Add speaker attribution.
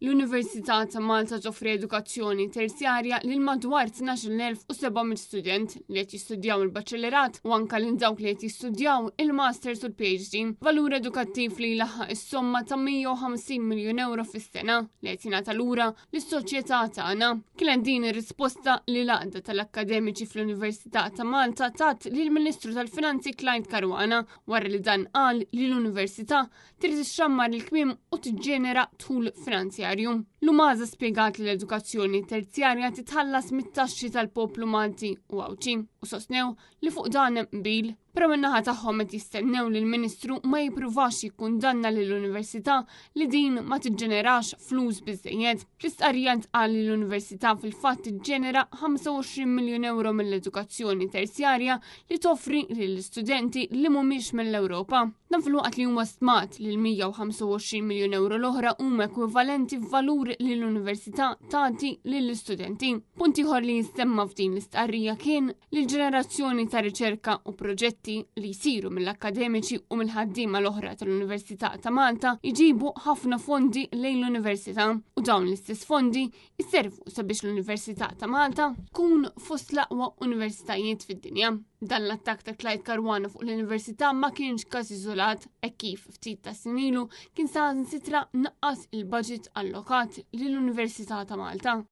Speaker 1: L-Università ta' Malta toffri edukazzjoni terzjarja lil madwar 12,700 student li qed jistudjaw il-baċellerat u anka lil dawk li qed jistudjaw il-Masters u l-PhD. Valur edukattiv li jlaħħaq is-somma ta' 150 miljun euro fis-sena li qed jingħata lura lis-soċjetà tagħna. Kienet din ir-risposta li l-għaqda tal-akkademiċi fl-Università ta' Malta tat lill-Ministru tal-Finanzi Clyde Caruana wara li dan qal li l-Università trid ixxammar il-kmiem u tiġġenera dħul finanzjarju. L-Umaza spjegat li l-edukazzjoni terzjarja titħallas mit-taxxi tal-poplu Malti u Għawdxi u sostnew li fuq dan hemm qbil. Però min-naħa tagħhom qed jistennew li l-Ministru ma jippruvax jikkundanna lill-Università li din ma tiġġenerax flus biżejjed. Fl-istqarrija ntqal li l-Università fil-fatt tiġġenera 25 miljun euro mill-edukazzjoni terzjarja li toffri lill-istudenti li mhumiex mill-Ewropa. Dan filwaqt li huwa stmat li l-125 miljun euro l-oħra huma ekwivalenti f'valur li l-università tagħti lill-istudenti. Punt ieħor li jissemma f'din l-istqarrija kien li l-ġenerazzjoni ta' riċerka u proġetti li jsiru mill-akkademiċi u mill-ħaddiema l-oħra tal-Università ta' Malta jġibu ħafna fondi lejn l-università u dawn l-istess fondi jservu sabiex l-Università ta' Malta tkun fost l-aqwa universitajiet fid-dinja. Dan l-attakk ta' Clyde Caruana fuq l-Università ma kienx każ iżolat hekk kif ftit ta' snin ilu kien saħansitra naqqas il-budget allokat lill-Università ta' Malta.